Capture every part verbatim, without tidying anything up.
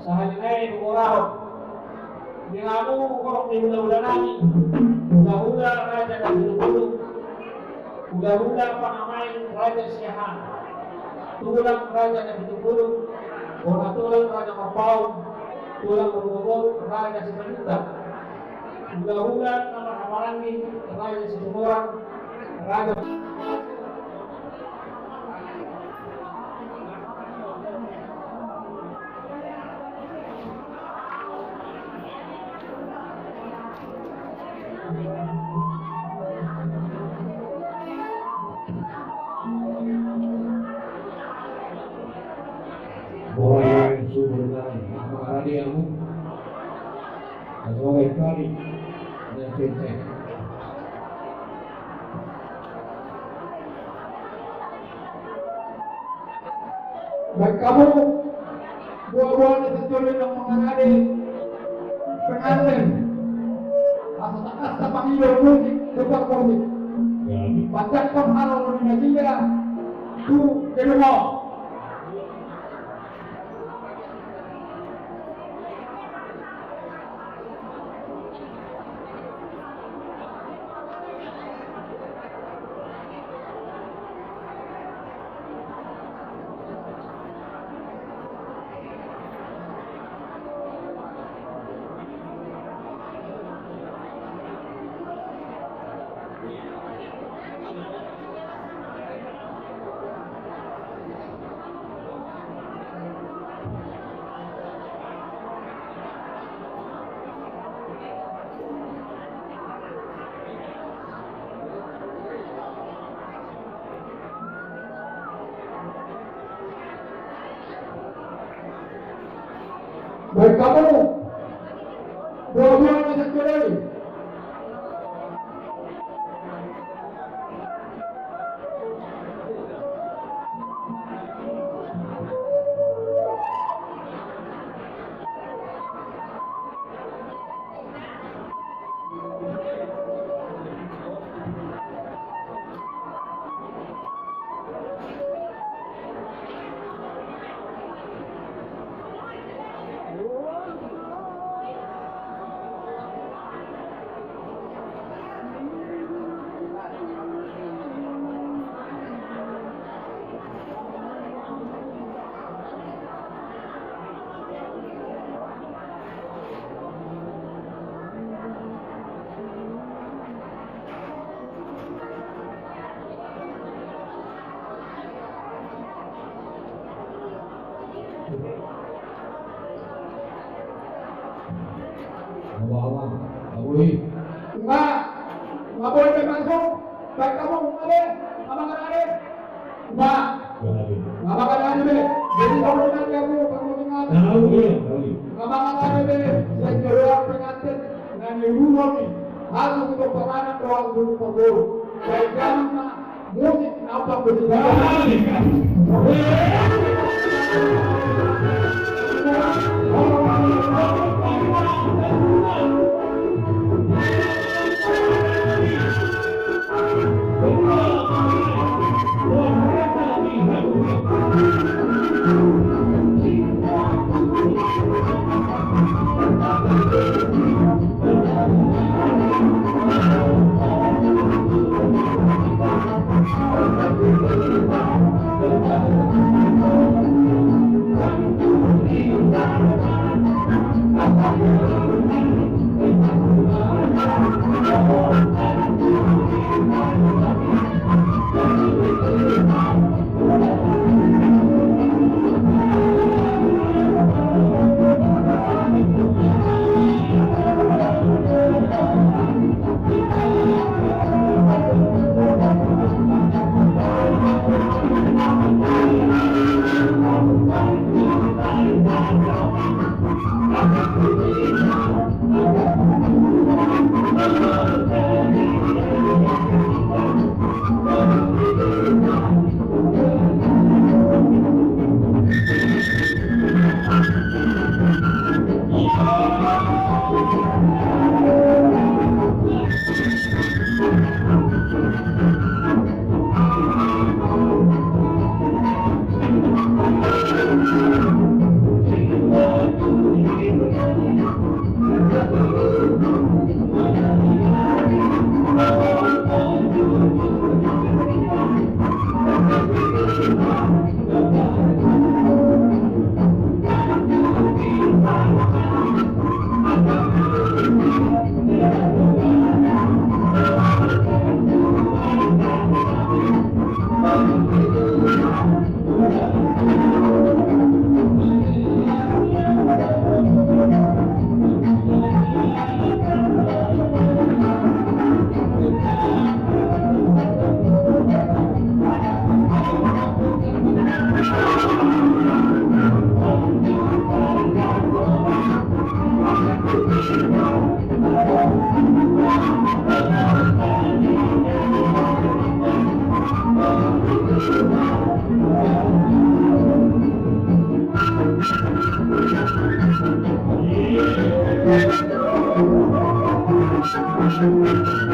Sahali nai hugorahon di hamu, horong ni hulahula nami, hulahula Raja Napitupulu, hulahula Panamaen Raja Siahaan, tulang Raja Napitupulu, bona tulang Raja Marpaung, tulang Rorobot Raja Simanjuntak, hulahula na marhaha-maranggi Raja Situmorang, Raja. Boha i sumur nami, apa karena dia mu? Asal kali. Baik, hamu, boha-boha ni sijolo na mangarade pengantin, asa takas Sapangido musik, tukang musik. Panjangkon halo ni nasida tu gedung on. Baik, kamu. Dua-dua na satu lagi. Nga, nga boi be masuk. Baik, kamu, nga be. Abang, nga be. Ba. Ba. Ba, ba, ba, ba, be. Jadi, kalau nanti aku, kamu ingat. Tahu, ya, tahu. Ba, ba, ba, ba, be. Saya jual pengantin. Nani rumah ni. Aku untuk penganak doang dulu, Pak Guru. Baik, jangan, Pak. Musik, apa musik? Ba. Horas, horas.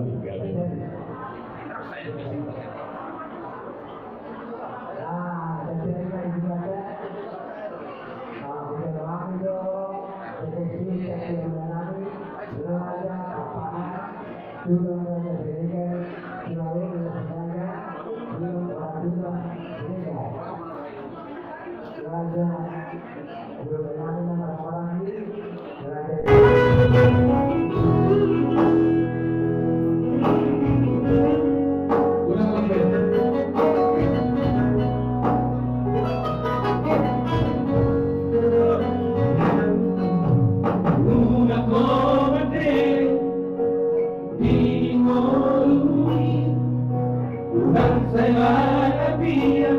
Gabe, gabe. Di ngolumi, unang sai manapia,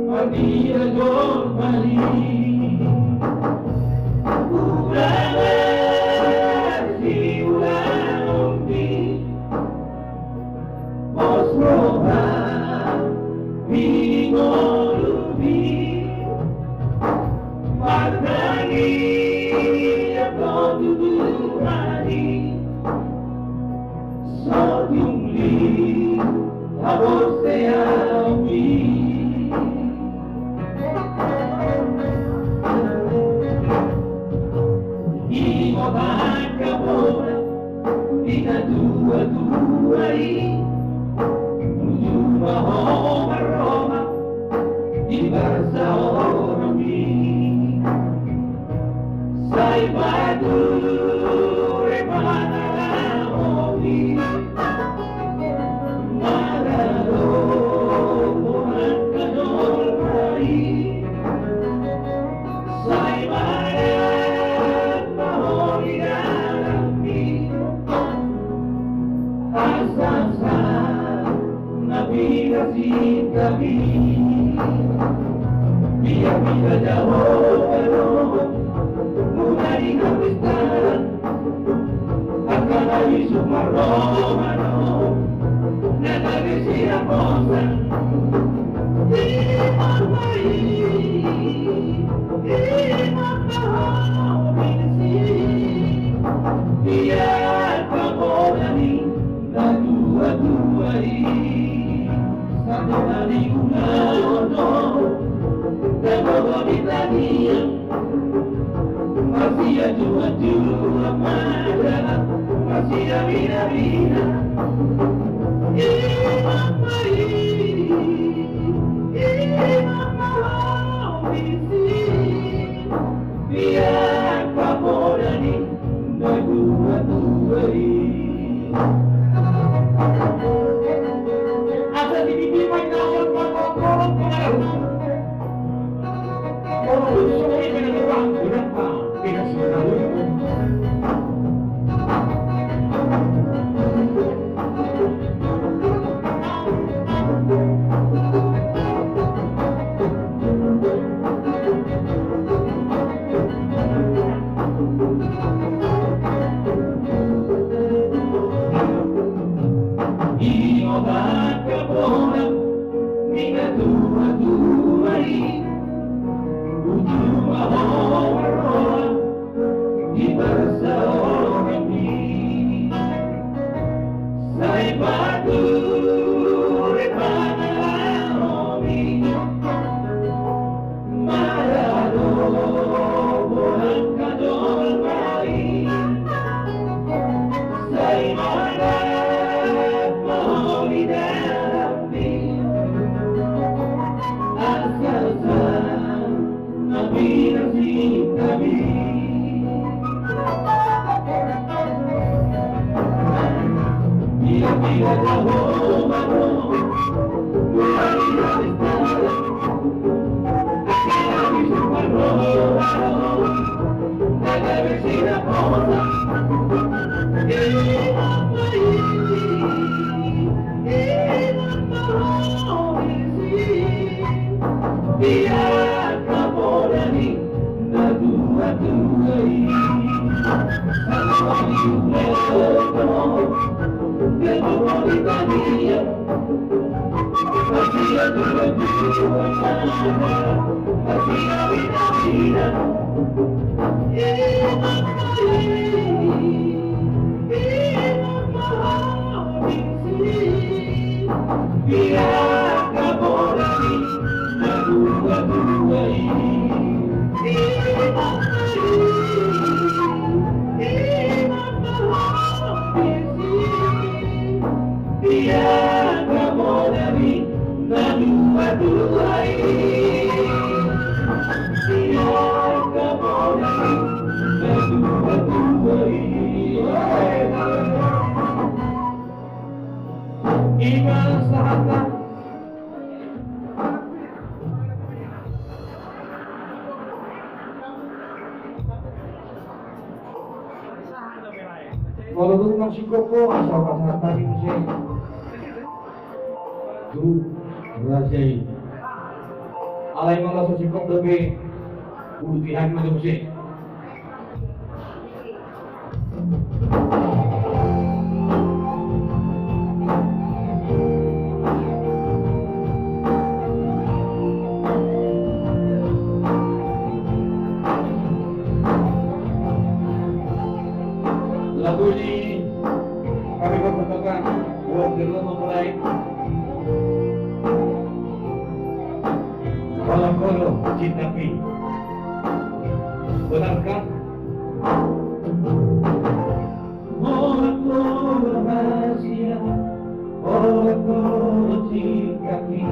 mandia jolma i. Unang asi, unang ombi, pos roha di ngolumi. Martangiang do tu Tuhan i, so tung lihabos ahu i. Di kota Kabona, di natuatua i, nunjung ma ho marroha di parsaoran i. Sai pature panalamon i, mangalompa angka jolma i. Sai manat ma ho di dalanmi, asa sanga pinasintami. Biar bisa jauh kano, muna di kapistaran. Angka na isuk marroha do, na gabe sian hosa. Ima ma i, ima ma ho, bisi. Ia pambola ni natuatua i. Satonga ni ulaon do, na gogo di tangiang. Masia jua jua mada, masia bina bina. Ima ma i, ima ma ho, bisi. Biar pambola ni natuatua i. Asa di pipi ma i na jolma na tolong pangarahu. Molo dung na singkop ho, asa pasahat hami muse tu raja i. Alai molo so singkop dope, uduti hami ma muse. Lagu i hami pasahathon buat jolo mempelai. Holan ho do cintangki. Benarkah? Holan ho do rahasia, holan ho do cintangki,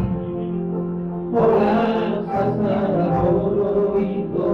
holan sasada ho do ito.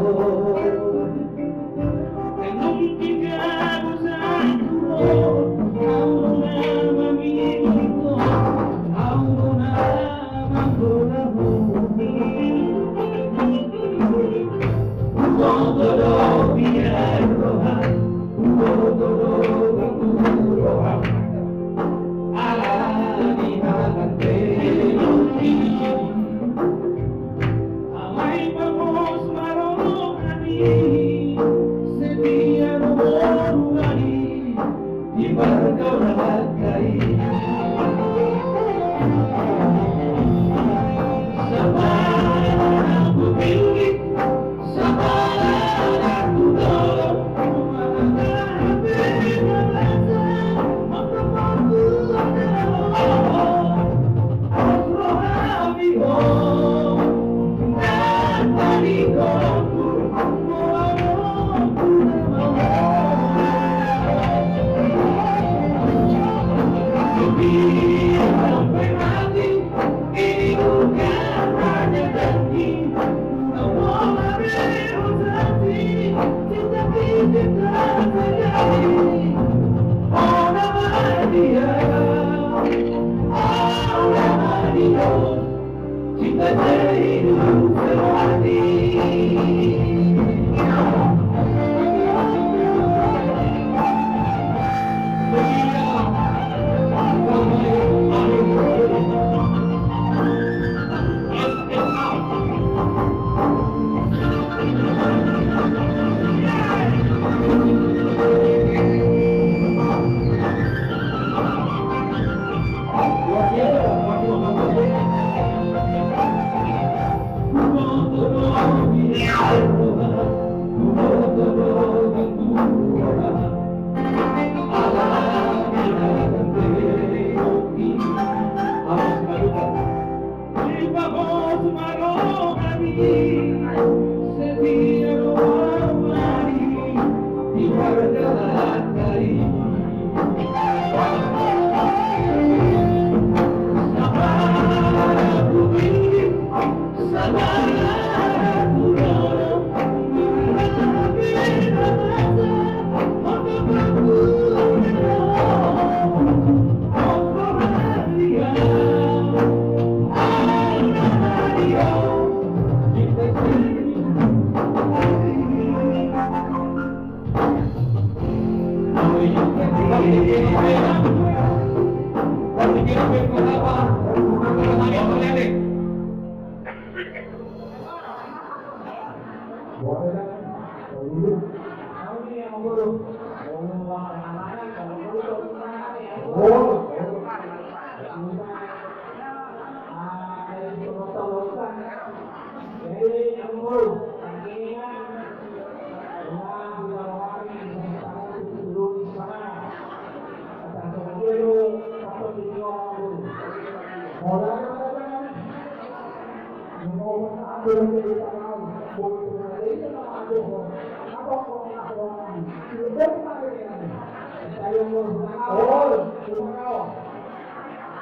Amai pamos ma roha ni, setia do roha ni, di marga on halak i. Sapala na hupillit, sapala na hutolong.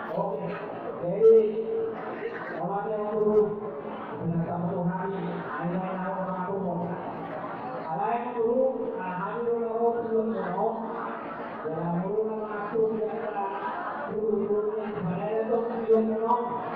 Oke, jadi, oke, oke. Alai ma tutu, aha, di dola roti, di dola roti, di dola roti, di dola roti.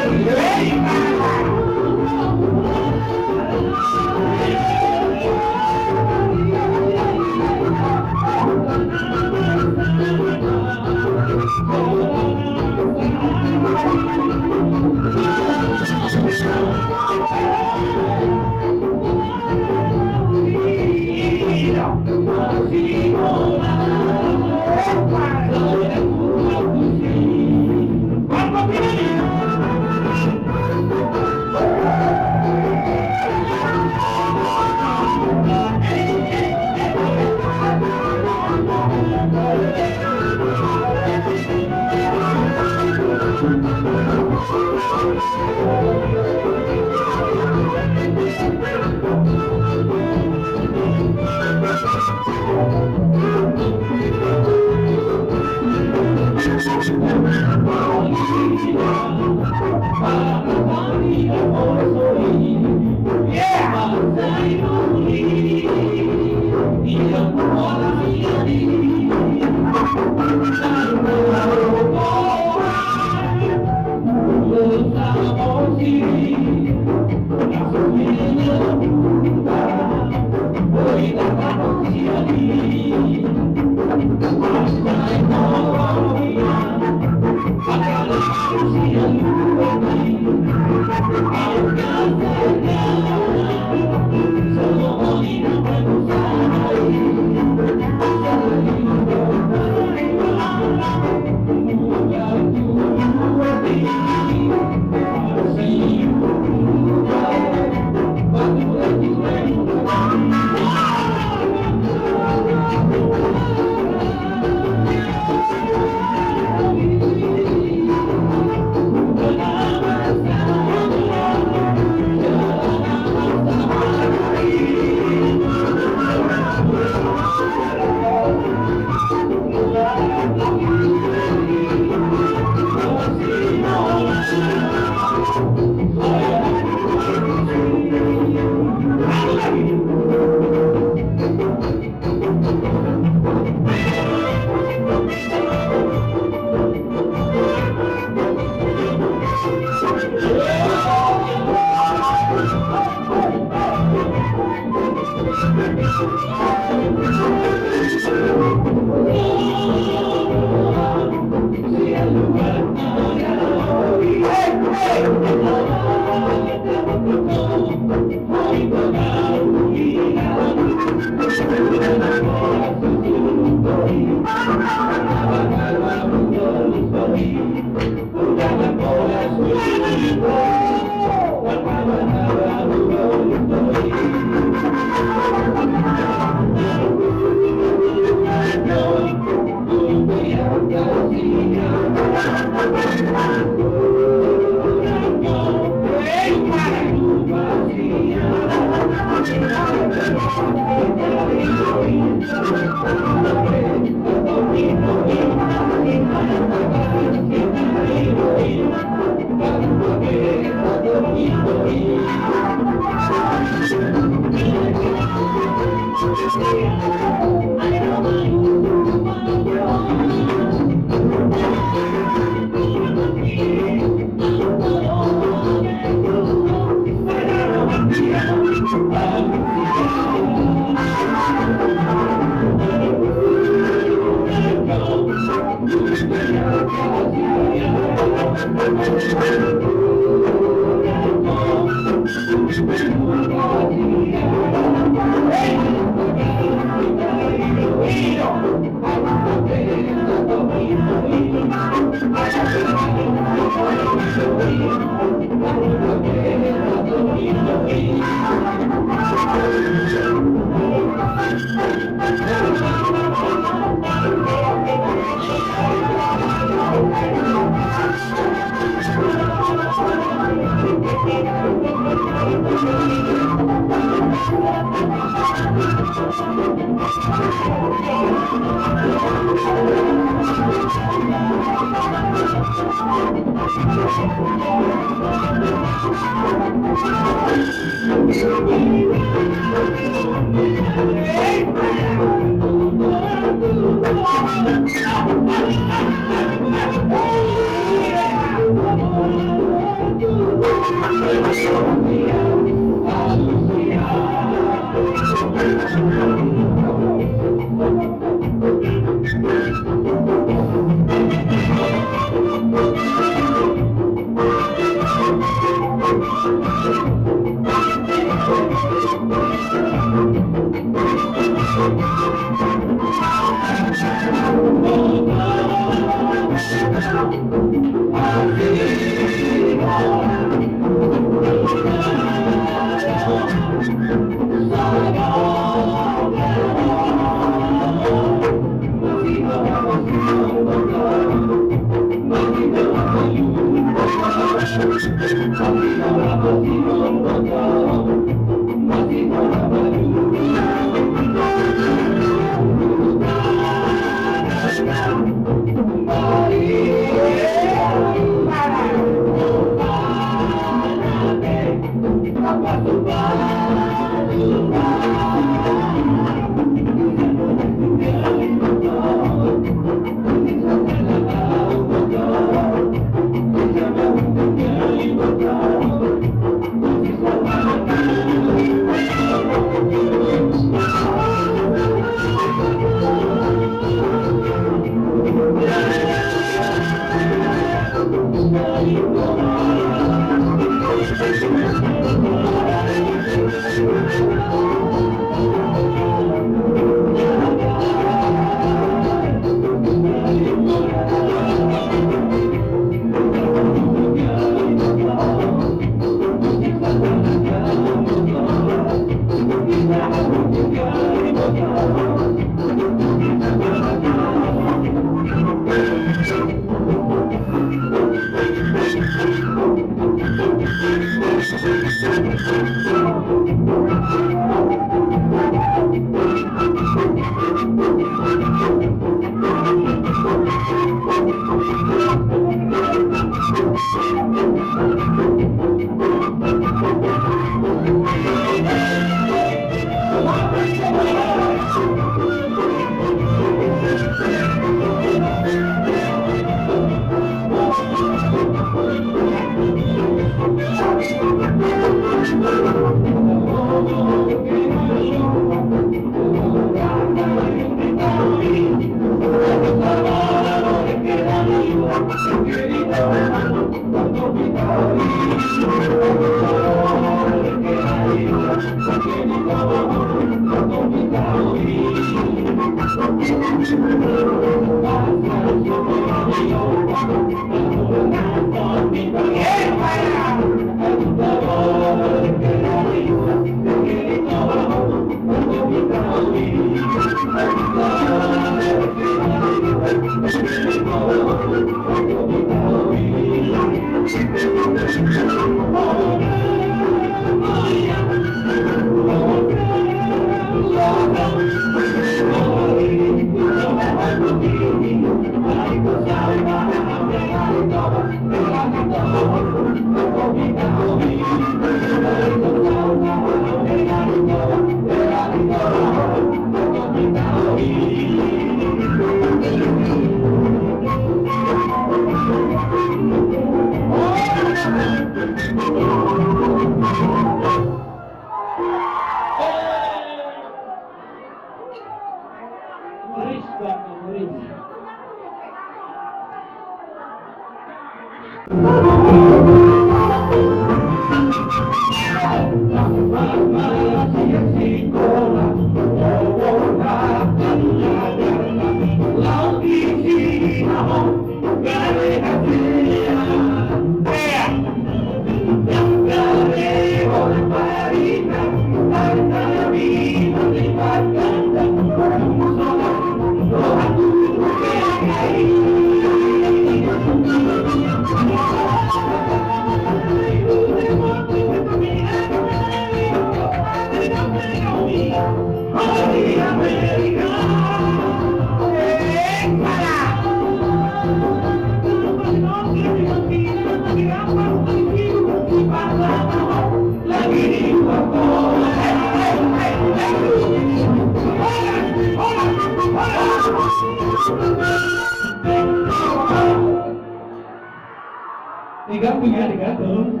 Diganggu ya, diganggu.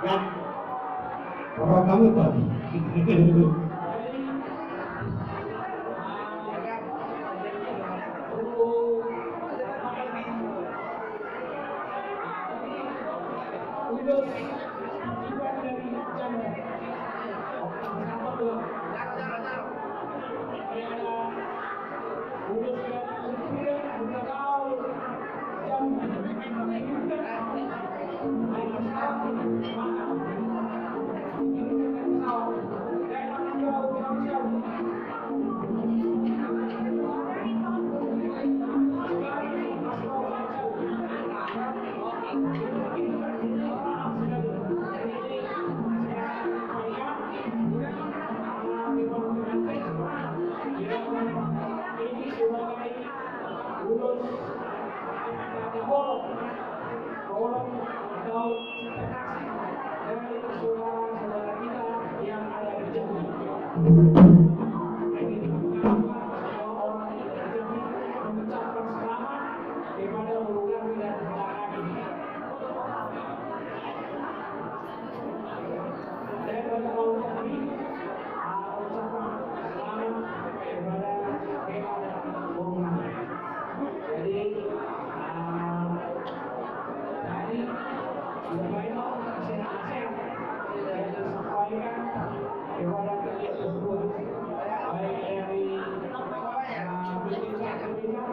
Ya. Program itu. Ulos, ulos, atau dari saudara-saudara kita yang ada di Jambi. Jadi, semua orang di Jambi mengucapkan selamat kepada Bulu Gandul dan Bulu Gandul. Dan bagi orang Jambi, ah, ucapkan selamat kepada Bulu Gandul. Jadi, ah, tadi sudah banyak nasihat-nasihat yang disampaikan kepada kalian berdua, baik dari, ah, pemirsa-pemirsa,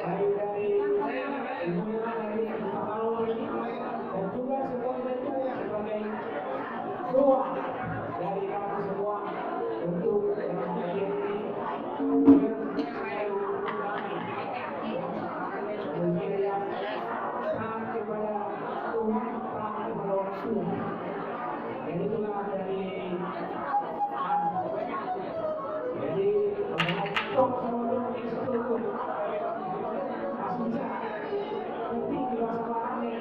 baik dari, dari Bulu Gandul, dan juga semuanya itu sebagai doa dari kami semua untuk yang hadir ini. Taat kepada Tuhan, taat kepada orang tua. Jadi itulah dari, ah, jadi, kalau cocok sama orang itu, masih bisa. Penting di masa lalu.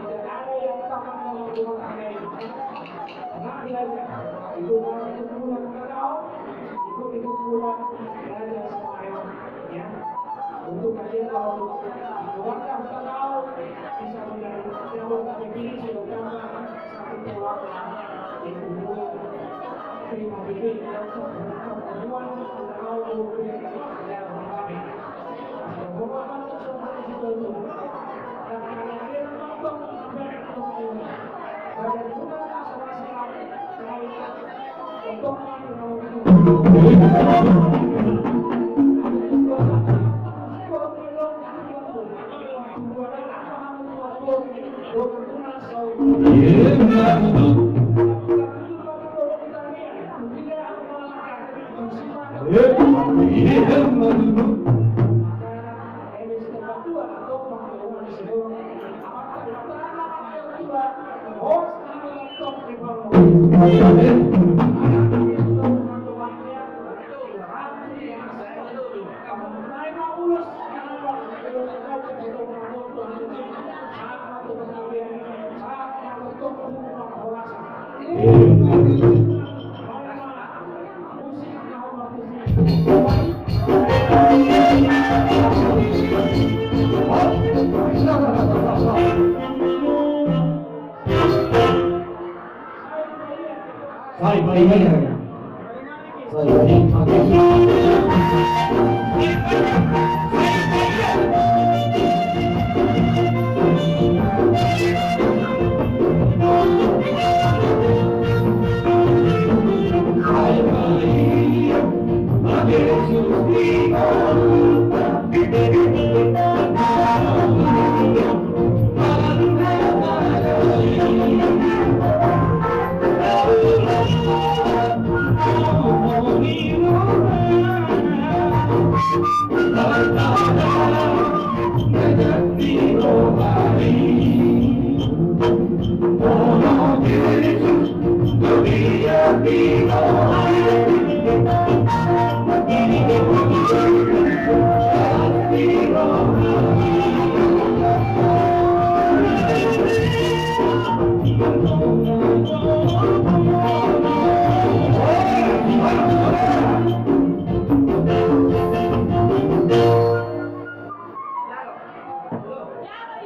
Tidak ada yang tamat dalam rumah tangga ini. Tenang belajar. Itu namanya bulan Kakao. Itu, itu bulan belajar sama Ewa. Ya. Untuk kalian kalau di keluarga Kakao bisa menjadi jawab, tapi ini sudah tambah satu keluarga. Itu bulan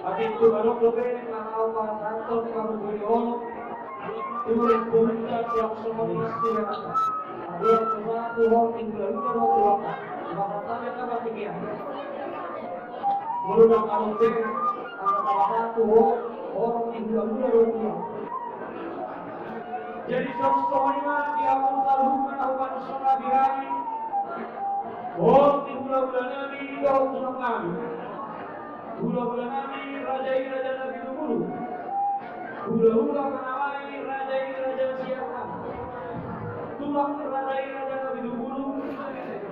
Atik tu manuk dope, manau mananton, manuk buri on. Tulen punta siap semuanya. Aduh, susah tu hol, tinggal udah dua tulang. Bahasa tanya apa pikiran? Mulu dah manuk be, anak salah satu hol, orang tinggal udah dua tulang. Jadi songon i ma di hamu saluhutna na hupasahat hami. Hol ni hulahula nami dohot tulang nami. Hulahula nami raja i raja Nabitubulu. Hulahula manawai raja i raja Siahaan. Tulang raja i raja Nabitubulu.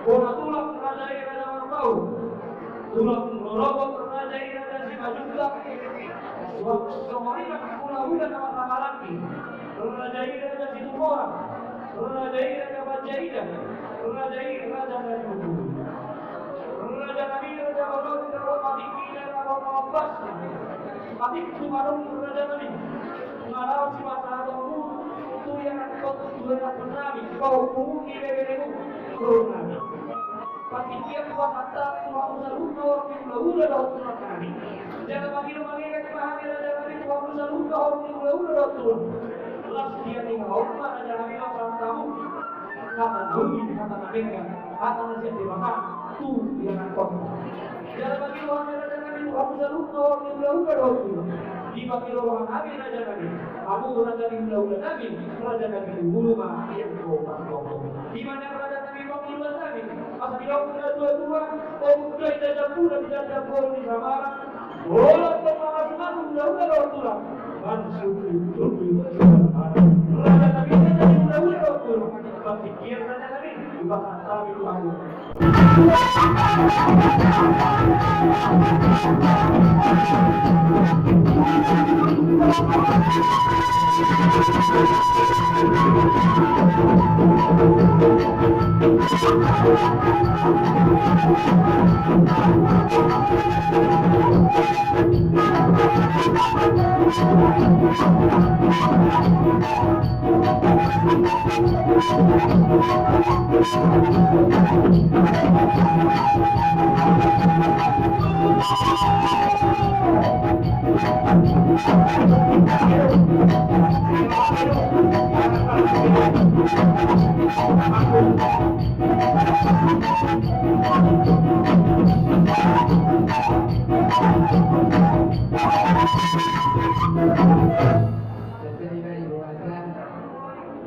Bona tulang raja i raja Marpaung. Tulang rorobot raja i raja Simanjuntak. Suang songon i nang hulahula na marhaha maranggi. Raja i raja Situmorang. Raja i raja Panjaitan. Raja i raja Nabitubulu. Raja nami raja Baloto, raja Patikina, raja Pamambas. Patik tu manuk raja nami. Manau sipasahatonmu tu ianakhon, tu ianakhon nami, pahompu, ibeberemu, boru nami. Patik i hupasahat tu hamu saluhutna horong ni hulahula dohot tulang nami. Jala mangido mangelek ma hami raja nami tu hamu saluhutna horong ni hulahula dohot tulang. Las dia ni hamu ma raja nami, las hatamu. Hata na uli, hata na denggan, hata na sian Debata tu ianakhon. Jala mangido hami raja nami tu hamu saluhutna horong ni hulahula dohot tulang. Dipangido roha nami raja nami, hamu raja ni hulahula nami, raja Nabitubulu ma ianakhon. Ima na raja nami, pangidoan nami, asa didok na tuatua, o mundoi na jambu na di jambu ni Samara. Holan do mamasu-masu hulahula dohot tulang. Mansuntut-suntut. Raja nami, raja ni hulahula dohot tulang. Patik i raja nami, hupasahat hami tu hamu.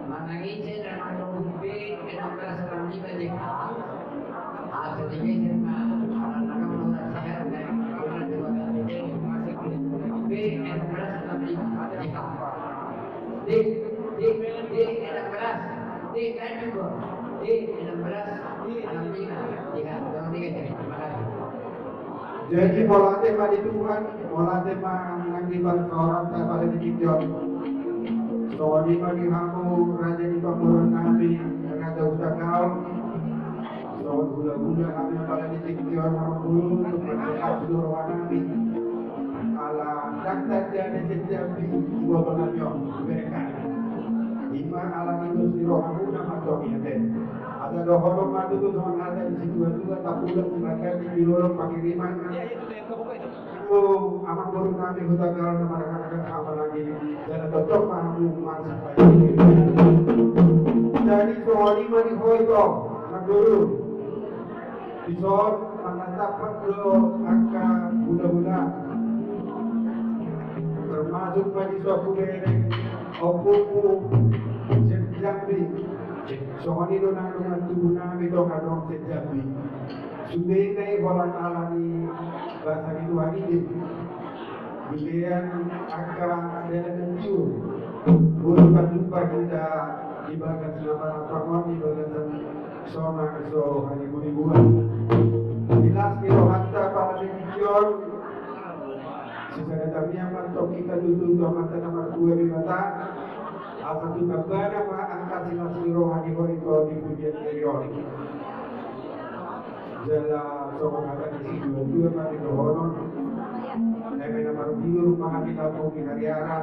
Manang ise na mandok B enam belas enam lima D H, asal di B enam belas enam lima D H, B enam belas enam lima D H. D, D, D enam belas, D kan juga, D enam belas enam lima D H. Terima kasih. Jadi, mauliate ma di Tuhan, mauliate ma nang di bangso Oranta pada di tingki on. Songon i ma di hamu raja ni pamoruon nami, Raja Hutagalung. Songon hulahula hami pada di tingki on, amangboru, tung mansai las do roha nami. Ala ndang tanda ni sian Jambi, iboto nami on, iberengkani. Ima ala ni dos ni rohamuna ma tong i ate. Asa dohonon ma tutu songon hata ni situa-tua, tapulan silakan di pilolong pangiriman. Hamu amangboru nami Hutagalung na marhahamaranggi, jala tongtong ma hamu marsipaingiringan. Jadi songon i ma di ho ito, amangboru. Dison manatap do angka hulahula, termasuk ma dison hubereng ompungku sian Jambi. Songon i do na nunga tubu nami tong adong sian Jambi. Sude nai holan ala ni basa ni Tuhan i do. Di bagian angka dalan na tiur. Boi patumpa hita di bagas na marapang on, di bagasan sonang so haribu-ribuan. Di las ni rohanta pada di tingki on. Sisada tangiang ma tong hita tutu tu Amanta na martua Debata. Asa tu tambana ma angka silas ni roha ni ho ito di pudian ni ari on. Jala songon hata ni situa-tua ma di dohonon. Eme na marbiur ma hami laho di hariara.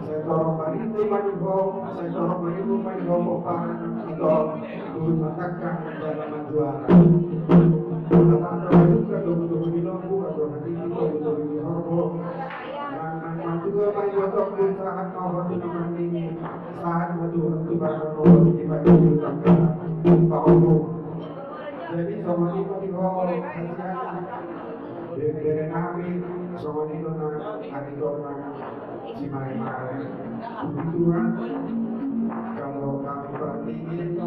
Sai torop marindu ma di ho, sai torop marindu ma di ho pomparan ito. Turun matangkang jala manjuara. Asa anda maduka togu-togu ni lombu, anda hatiti togu-togu ni horbo. Nang, nang matua ma iboto pun sahat ma ho tu na marnini. Sahat ma tu, tu barang ho di bagi utang ka. Pahomu. Jadi songon i ma di ho hasian. Be-, bere nami songon i do na ari tona. Simain-main. Puji Tuhan, kalau kami perhatiin,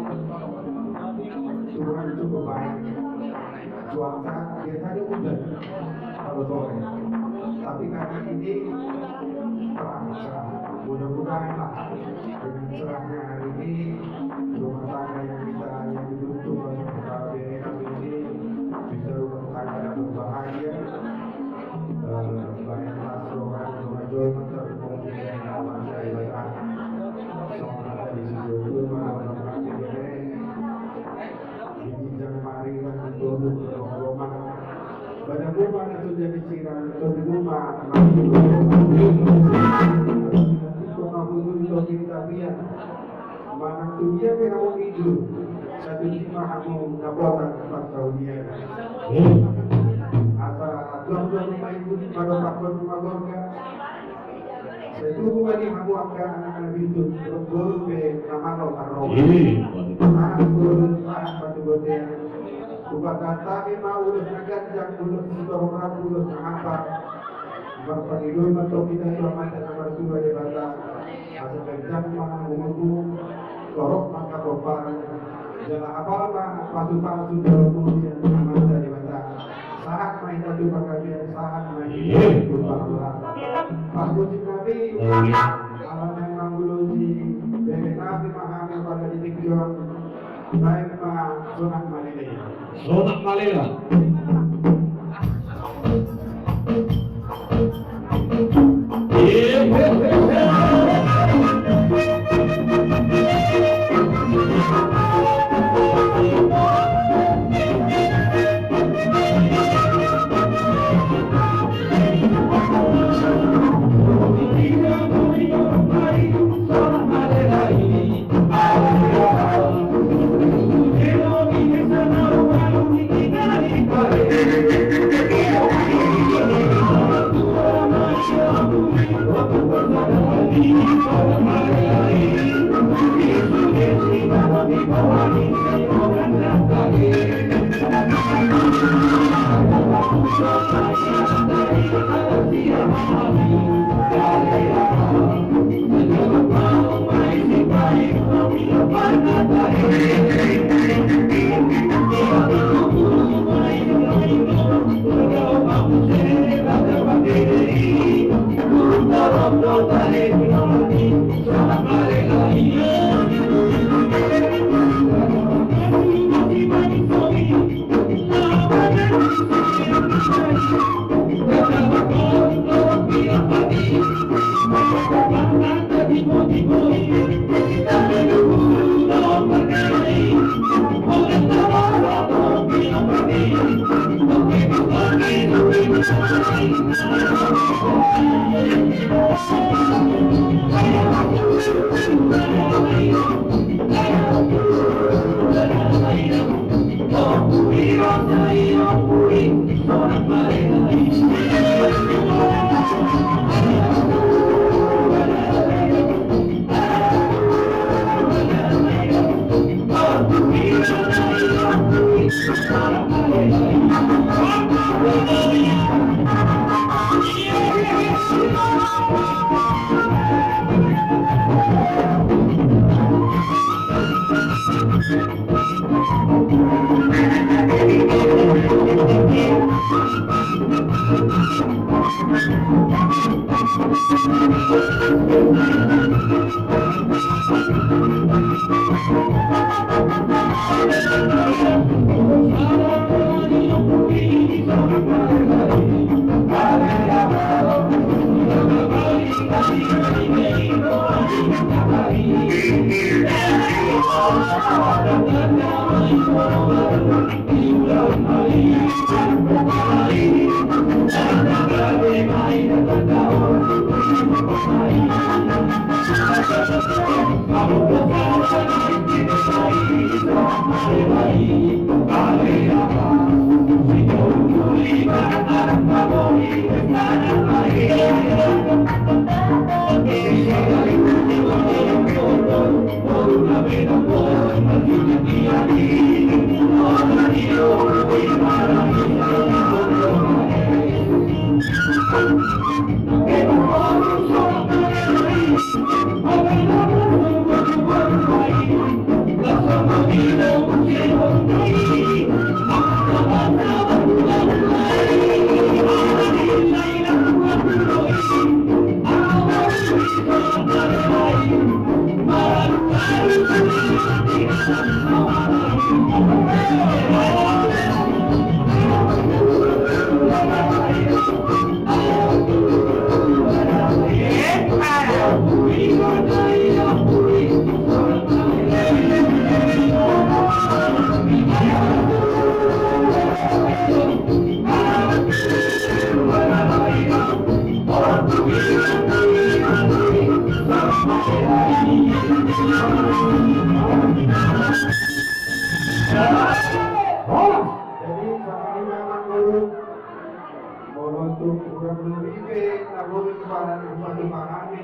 Tuhan cukup baik. Cuaca biasanya hujan kalau sore. Tapi kali ini terang, cerah. Mudah-mudahan lah dengan cerahnya hari ini, rumah tangga yang kita, yang dibentuk oleh P K B ini bisa rumah tangga yang berbahagia. Eh, banyak las roha, roha jolma, terhubung dengan nama saya. Songon i di situ, rumah, rumah, rumah, di ginjang mari, rumah, rumah, rumah. Badanmu ma na so jadi sirang, tondinmu ma mati. Tiko ma hujur, tondin tapian. Manang tu dia pe hamu ijo, satu sima hamu dapotan parsaulian. Asa tuang-tuang ma ijo, padopakkon ma gorga. Sai tubu ma di hamu angka anak na bisuk, rap boru pe na malo marroha. Sahat boru, sahat patubotean. Hupasahat hami ma ulos na ganjang, ulos sitorop rap, ulos na hapal. Marpangido ma tong hita tu Amanta na martua Debata. Asa ganjang ma umurmu, torop ma angka pomparan. Jala hapal ma pasu-pasu jala umur sian Amanta Debata. Sahat ma hita tu panggabean, sahat ma hita tu parhorasan. Parmusik nami, ala naeng mangulosi bere nami ma hami pada di tingki on. Baen ma Sonang Malele. Sonang Malele. Jadi, sama ini memang dulu. Molo tung hurang lobi pe na boi tu badan, tu badan nami,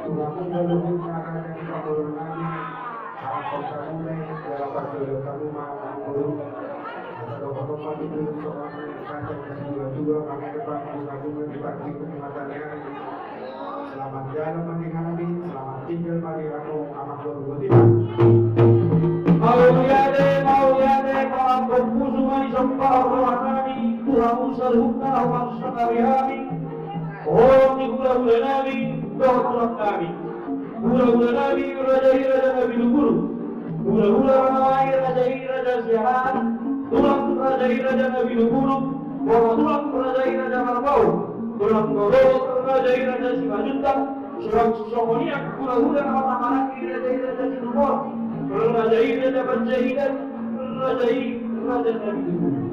tu hurang lobi na raja ni pamoruon nami, haraphon hamu ma i, jala parjolo hamu ma nangolu. Asa dohonon ma di hami songon kancang ni situa-tua, mangherbang bunga-bunga di partingkian mata ni ari. Selamat jalan ma di hami, selamat tinggal ma di hamu, amang boru. Mauliate, mauliate, pamompuson ma di somba roha nami tu hamu saluhutna, hamu sangari hami, holong ni hulahula nami dohot tulang nami. Hulahula nami raja i raja Nabinubulung. Hulahula nami raja i raja Siahaan. Tulang raja i raja Nabinubulung. Bona tulang raja i raja Marbaun. Tulang boru raja i raja Simanjuntak. Suang songon i hulahula na marhaha i raja i raja Situmorang. Raja i raja Panjaitan. Raja i raja Nabinubulung.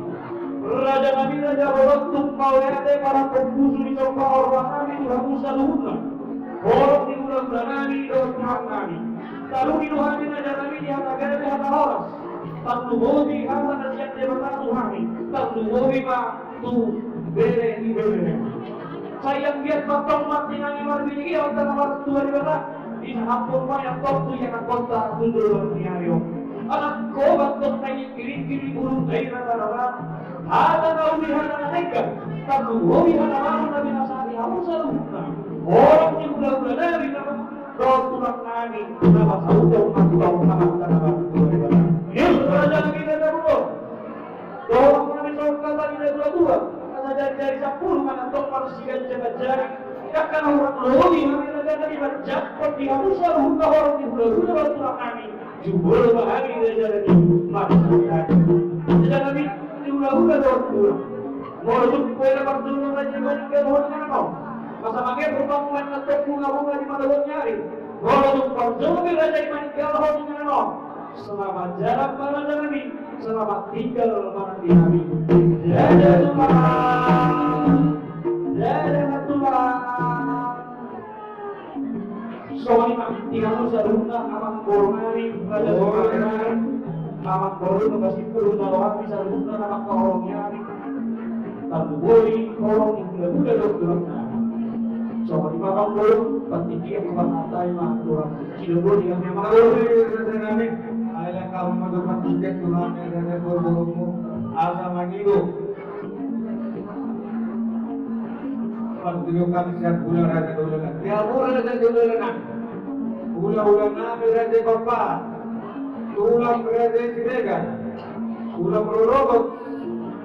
Raja nami raja bolon, tung mauliate pamompuson ni somba roha nami tu hamu saluhutna. Holong ni hulahula nami dohot tulang nami. Talugi do hami raja nami di hata gabe hata horas. Tarlumobi hata na sian Debata tu hami. Tarlumobi ma tu bere ni bere. Sai anggiat ma antong martinangi marbinege hita na martua Debata. Disahaphon ma i antong tu ianakhonta tu joloan ni ari on. Anakhon ma antong na ingkir-ingkir di bulung na i rara-rara. Hata na uli, hata na denggan, tarlumobi hata baru na binahen ni hamu saluhutna. Holong ni hulahula nami dohot tulang nami, na pasahathon ma tu hamu hata na baru tu Debata. Raja nami raja bolon. Dohot nami songon hata ni natua-tua, na sajari-jari sampulu ma antong marsiganjang-ganjangi. Angka na hurang lobi hami raja nami manjangkon di hamu saluhutna, holong ni hulahula dohot tulang nami. Jumolo ma hami raja nami marsiganjang-ganjang. Raja nami, di hulahula dohot tulang. Molo tung pola parjolo raja i maninggal, hot ma antong. Masa mangke rupa mangan antong bunga-bunga di mata ni ari. Molo tung parjolo raja i maninggal, hot ma antong. Selamat jalan ma raja nami, selamat tinggal ma di hami. Dadah tulang. Dadah tulang. Songon i ma di hamu saluhutna amangboru nami, raja, oh, saudara nami, amangboru na pasipul, ulaon nami saluhutna na mangkaholongi nami. Tambu boi, holong ni hulahula dohot tulang nami. Songon i ma amangboru, partingkian ma parhata i ma tulang. Sidoboli nami amangboru. Oi, raja nami. Ai langkam ma do partingkian tulang nami, raja, boruborumu. Asa mangido. Partingkian sian hula raja dohot hulahula. Di hamu raja dohot hulahula nami. Hulahula nami raja i Pahompu. Tulang raja i Siregar. Tulang rorobot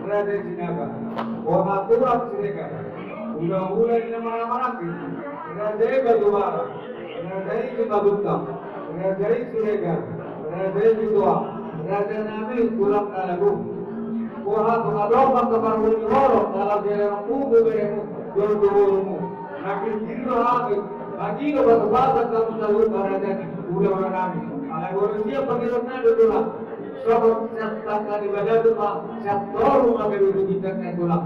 raja i Sinaga. Boha tulang Siregar. Hulahula ni na marhahamaranggi. Raja i Batubara. Raja i Simanjuntak. Raja i Siregar. Raja i Sitohang. Raja nami tulang Kalagun. Boha tung adong angka parholi holong, ala jala na pugu beremu, dohot borumu. Na girgir do hami mangido pasupasu tu hamu saluhut raja ni hulahula nami. Alai boru siap pangidoan nami do tulang. Songon siap tangga ni badabu ma, siap toru ma gabe bintang ni tulang.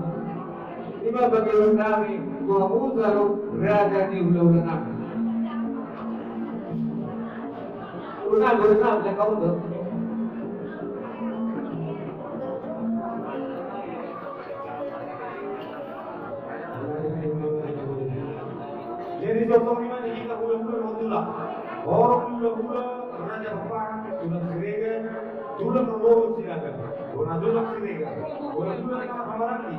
I ma pangidoan nami tu hamu saluhut raja ni hulahula nami. Ulang, ulang, ulang, ulang. Jadi songon i ma di hita hulahula dohot tulang. Horong hulahula, raja Pahompu, tulang Siregar, tulang rorobot Sinaga. Bona tulang Siregar. Bona tulang na marhahamaranggi.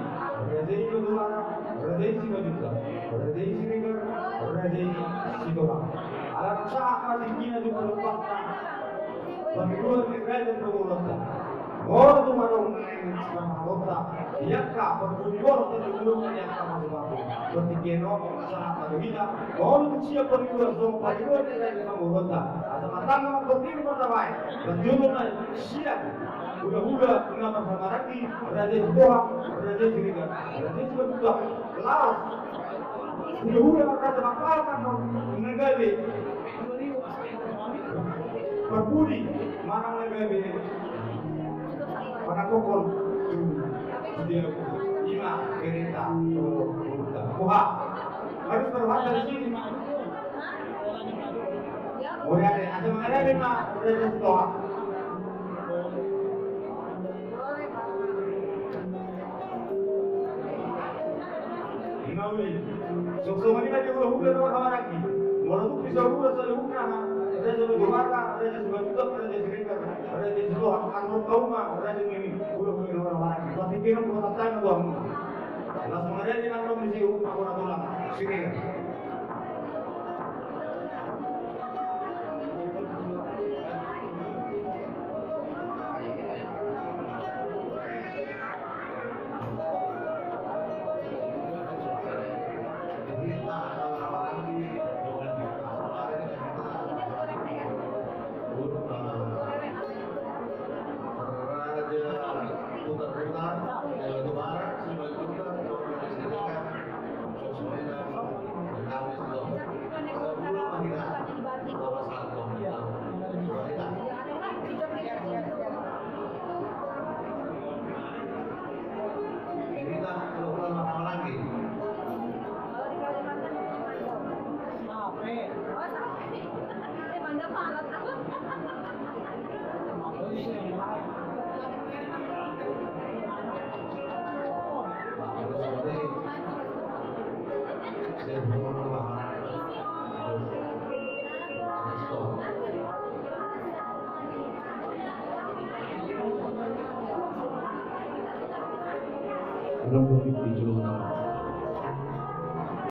Raja i Batubara, raja i Simanjuntak. Raja i Siregar, raja i Sitohang. Ala sahat ma tingkina tu panumpakna. Pangidoan ni raja pamoruonta. Molo tung adong naeng sipasahatonta di angka parholi holong, tanda ni hulahula, di angka pasupasu. Partingkian on sahat ma tu hita. Molo tung siap pangidoan songon pangidoan ni raja pamoruonta, asa martangga ma portibi martahi. Parjolo ma sian hulahula na marhahamaranggi, raja i Sitohang, raja i Siregar, raja i Simanjuntak. Laos hulahula raja Pahompu, na gabe parpudi manang na gabe panangkokhon tu dia, i ma berenta. Boha? Harus berhati-hati di sini. Mauliate, asa mangadopi ma raja Sitohang. Nauli. Songon i ma di hulahula na marhahamaranggi. Molo tung bisa hulahula saluhutna, raja Batubara, raja Simanjuntak, raja Siregar, raja Sitohang, andorang hamu ma raja ni hulahula na marhahamaranggi. Partingkian on hupasahat hami ma tu hamu. Laos mangadopi ma di si hulahula tulang Siregar. Raja Putar-putar, Raja Batubara, Simanjuntak, Raja Siregar.